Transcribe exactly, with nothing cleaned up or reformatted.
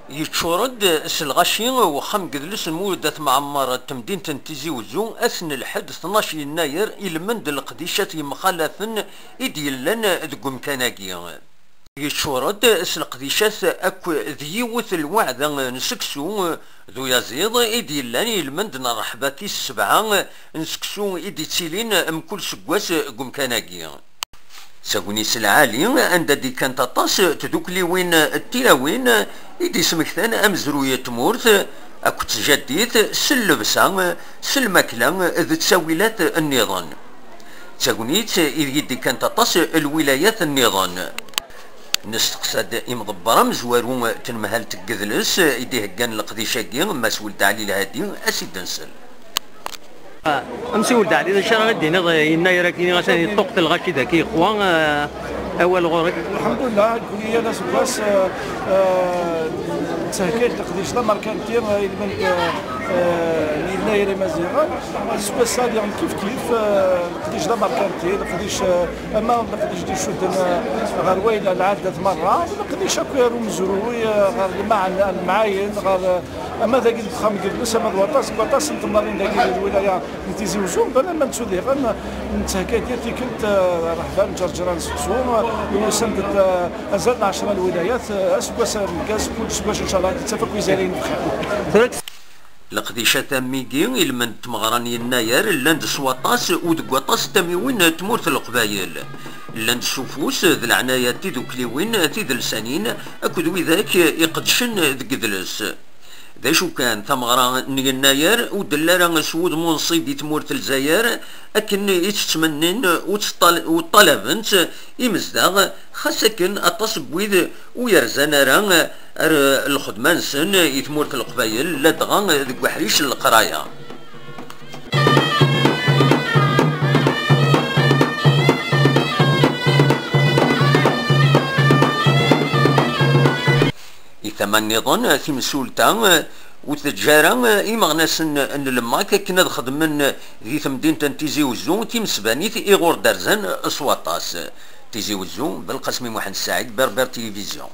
Yeččur-d s lɣaci uxxam n yedles n Mulud At Mɛemmer n temdint n Tizi Uzzu, ass n lḥedd tnac yennayer, ilmend n leqdicat yemxalafen i d-yellan deg umkan-agi. Yeččur-d s leqdicat akk d yiwet n lweɛda n seksu d uyaziḍ i d-yellan ilmend n rreḥba tis sebɛa n seksu i d-ittilin mkul seggas deg umkan-agi. D tagnit lɛali anda d-ikkant aṭas n tdukliwin d tilawin i d-ismektan amezruy n tmurt akked tjaddit s llebsa, s lmakla d ttawilat nniḍen. D tagnit ideg i d-ikkant aṭas n lwilayat nniḍen. Nesteqsa-d imḍebber amezwaru n tenmehalt n yedles i d-iheggan leqdic-agi, Mass Weld Ɛli Lhadi, a s-id-nsel. Amsiwel Daɛli, d acu ara d-tiniḍ, eh, yennayer-agi, atan yeṭṭuqet lɣaci dagi yexwa, eh, awal ɣur-k? Lḥemdullah, nekkni yal aseggas, eh, eh, nettehkay-d leqdic d amerkanti, eh, ilmend, eh, eh, n yennayer imaziɣen. Aseggas-a diɣen kif kif, eh, leqdic d amerkanti, leqdic, eh, ama leqdic d-icudden, eh, ɣer wayla, lɛaddat merra, leqdic akk ɣer umezruy, eh, ɣer lmaɛna, lemɛayen, ɣer, eh, ama dagi deg uxxam n yedles, ama d waṭas, deg waṭas n temnaḍin dagi di lwilaya n Tizi Uzzu, mebla ma nettu diɣen, nettehkay-d yal tikkelt, eh, rreḥba n ǧerǧera n seksu, eh, yusan-d, eh, azal n ɛecra lwilayat, eh, aseggas ameggaz, kul aseggas, ncallah, ad yettaf akk izaliyen bxir. Leqdicat am wigi, ilmend n tmeɣra n yennayer, llan-d s waṭas u deg waṭas n tamiwin n tmurt n Leqbayel. Llan-d s ufus d leɛnaya n tidukliwin tidelsanin akked widak iqeddcen deg yedles. D acu kan, tameɣra n yennayer ur d-telli ara s wudem unṣib i tmurt n Lezzayer akken i tt-ttmennin u tt-ṭal-, u ṭṭalabent imezdaɣ, xas akken aṭas n wid ur yerzan ara ar lxedma-nsen i tmurt n Leqbayel, ladɣa deg uḥric n leqraya. I tama nniḍen, timsulta ur teǧǧa ara imeɣnasen n Lemak akken ad xedmen di temdint n Tizi Uzzu timesbanit i ɣur d-rzan s waṭas. Tizi Uzzu, Belqasmi Muḥend Saɛid, Berber Télévision.